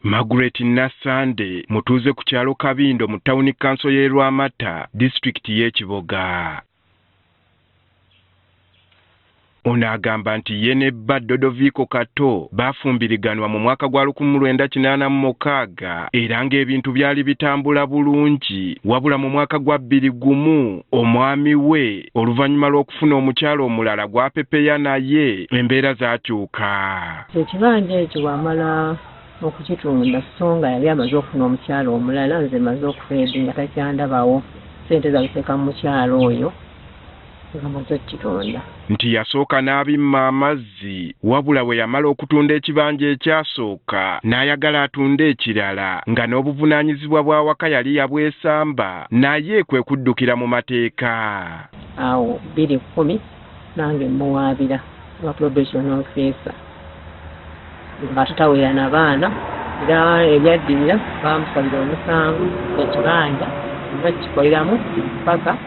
Margaret Nassande mutuuze ku kyalo Kabindo mu tawuni kanso y'e Lwamata, disitulikiti y'e Kiboga. Ono agamba nti ye ne bba Dodoviiko Kato baafumbiriganwa mu mwaka gwa 1986 era ng'ebintu byali bitambula bulungi, wabula mu mwaka gwa bbiri gumu omwami we oluvannyuma lw'okufuna omukyala omulala gw'apepeya naye embeera zaakyuka. Ekibanja ekyo bw'amala okukitunda so nga yali amaze okufuna omukyala omulala, nze maze okufeedi nga takyandabawo, ssente zabiteeka mu mukyala oyo nga maze okukitunda. Nti yasooka n'abimma amazzi, wabula bwe yamala okutunda ekibanja ekyasooka n'ayagala atunde ekirala nga n'obuvunaanyizibwa bw'awaka yali yabwesamba naye kwe kuddukira mu mateeka. Awo 2010 nange mmuwaabira wa probation officer nga tutawera na baana, era ebyaddirira baamusalira omusango ekibanja nga kikoleramu paka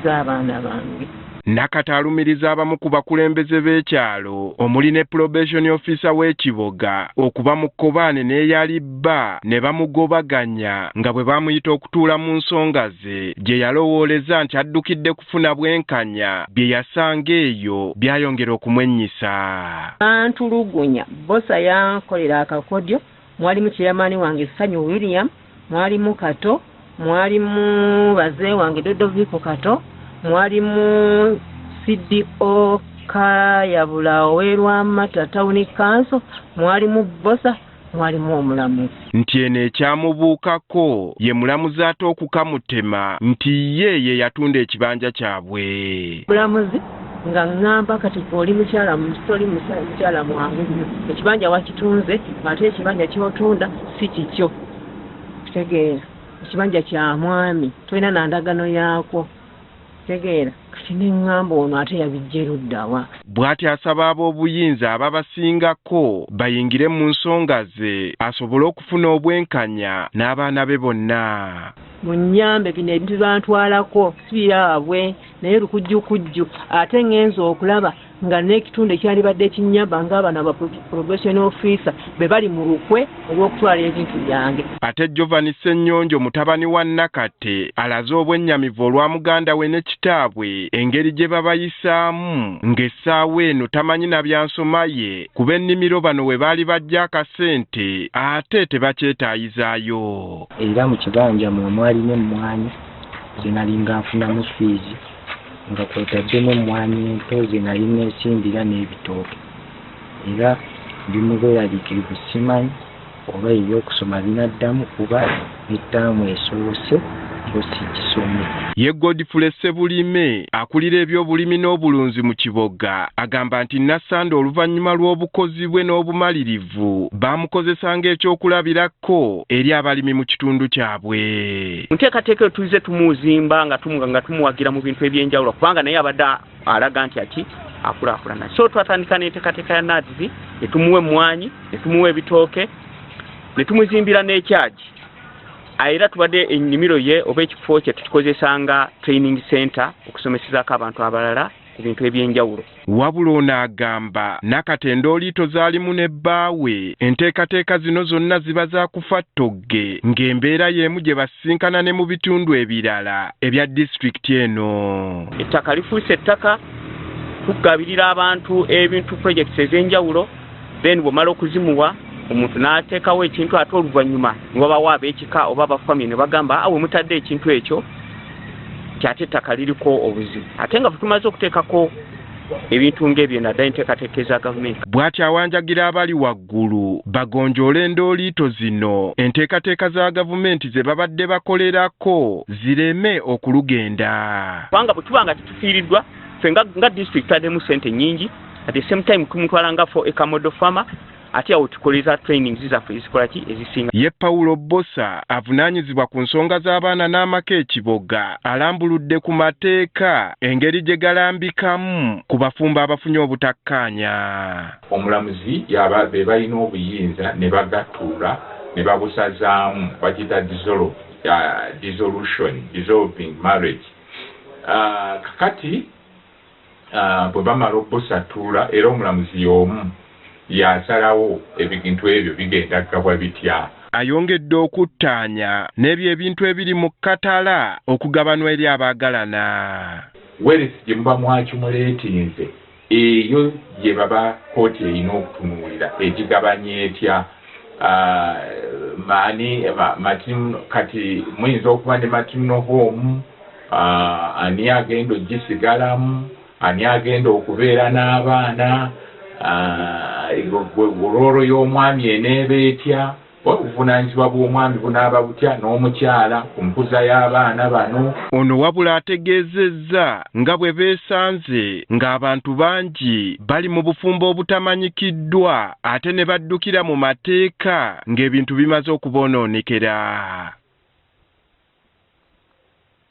z'abaana bange. Nakate alumiriza abamu ku bakulembeze b'ekyalo omuli ne probation officer w'e Kiboga okuba mu kkobaane n'eyali bba ne bamugobaganya nga bwe bamuyita okutuula mu nsonga ze gye yalowooleza nti addukidde kufuna bwenkanya, bye yasanga eyo byayongera okumwennyisa. Bantulugunya, Bbosa yankolera akakodyo, mwalimu chairman wange Ssanyu William, mwalimu Kato, mwalimu baze wange Dodoviiko Kato, mwalimu CDO Kayabula ow'e Lwamata Town Council, mwalimu Bbosa, mwalimu omulamuzi. Nti eno ekyamubuukako ye mulamuzi ate okukamutema nti ye ye yatunda ekibanja kyabwe. Mulamuzi nga ŋŋamba kati oli mukyala, toli mukyala mwangu nnyo, ekibanja wakitunze ate ekibanja ky'otunda si kikyo, kitegeera ekibanja kya mwami tolina na ndagano yaakwo, kitegeera. Kati ne ŋŋamba ono ate yabijje ludda wa? Bw'atyo asaba ab'obuyinza ababasingako bayingire mu nsonga ze asobole okufuna obwenkanya n'abaana be bonna. Munnyambe, bino ebintu bantwalako si byabwe naye lukujjukujju, ate ŋŋenze okulaba nga n'ekitundu ekyalibadde ekinnyamba ng'abano aba probation officer be bali mu lukwe olw'okutwala ebintu byange. Ate Giovanni Ssennyonjo mutabani wa Nakate alaze obwennyamivu olwa muganda we ne kitaabwe engeri gye babayisaamu ng'essaawa eno tamanyi na byansoma ye kuba ennimiro bano we baali bajja akasente ate tebakyetaayizaayo. Era mu kibanja mwe mwali n'emmwanyi ze nalinga nfunamu fiizi nga kw'otadde n'emmwanyi ento ze nali neesimbira n'ebitooke, era ndi mu bweraliikirivu simanyi oba ebyokusoma binaddamu kuba ne ttaamu esoose yo sigisomye. Ye Godfrey Ssebulime akulira ebyobulimi n'obulunzi mu Kiboga agamba nti Nassande oluvannyuma lw'obukozi bwe n'obumalirivu baamukozesanga ekyokulabirako eri abalimi mu kitundu kyabwe. Mu nteekateeka eyo tuzze tumuzimba nga tumuwagira mu bintu ebyenjawulo kubanga naye abadde alaga nti aki akulaakulana. So twatandika n'enteekateeka ya NAADS ne tumuwa emmwanyi, ne tumuwa ebitooke, ne tumuzimbira n'ekyagi. Era tubadde ennimiro ye oba ekifo kye tukikozesanga training center okusomesezaako abantu abalala ku bintu ebyenjawulo. Wabula ono agamba Nakate endooliito zaalimu ne bbaawe enteekateeka zino zonna ziba za kufa ttogge ng'embeera y'emu gye basisinkana ne mu bitundu ebirala ebya disitulikiti eno. Ettaka lifuuse ettaka, tugabirira abantu ebintu projects ez'enjawulo, then bw'omala okuzimuwa omuntu n'ateekawo ekintu ate oluvannyuma ne wabawo ab'ekika oba aba family ne bagamba awe mutadde ekintu ekyo kyate ettaka liriko obuzibu, ate nga tumaze okuteekako ebintu ng'ebyo naddala enteekateeka eza gavumenti. Bw'atyo awanjagira abali waggulu bagonjoole endooliito zino enteekateeka za gavumenti ze babadde bakolerako zireme okulugenda. Kubanga bwe tuba nga tetufiiriddwa ffe nga disitulikiti tutaddemu ssente nnyingi, at the same time tumutwala nga for a model farmer, ate awo tukoleza trainings zaffe ezikola ki ezisinga. Ye Paulo Bbosa avunaanyizibwa ku nsonga z'abaana n'amaka e Kiboga alambuludde ku mateeka engeri gye galambikamu ku bafumbo abafunye obutakkaanya. Omulamuzi yaba be balina obuyinza ne bagattulula ne babusazaamu, bakiyita dissolution, dissolving marriage. Kakati bwe bamala obusattulula era omulamuzi y'omu yasalawo ebintu ebyo bigenda gabwa bitya. ayongedde okuttaanya n'ebyo ebintu ebiri mu kkatala okugabanwa eri abaagalana. Wealth gye muba mwaccumulatinze eyo gye baba kkooti erina okutunuulira egigabanya etya ani kati muyinza okuba ne matrimonial home ani agenda ogisigalamu ani agenda okubeera n'abaana role y'omwami eneeba etya obuvunaanyizibwa bw'omwami bunaaba butya n'omukyala ku nkuza y'abaana bano. Ono wabula ategeezezza nga bwe beesanze ng'abantu bangi bali mu bufumbo obutamanyikiddwa ate ne baddukira mu mateeka ng'ebintu bimaze okubonoonekera.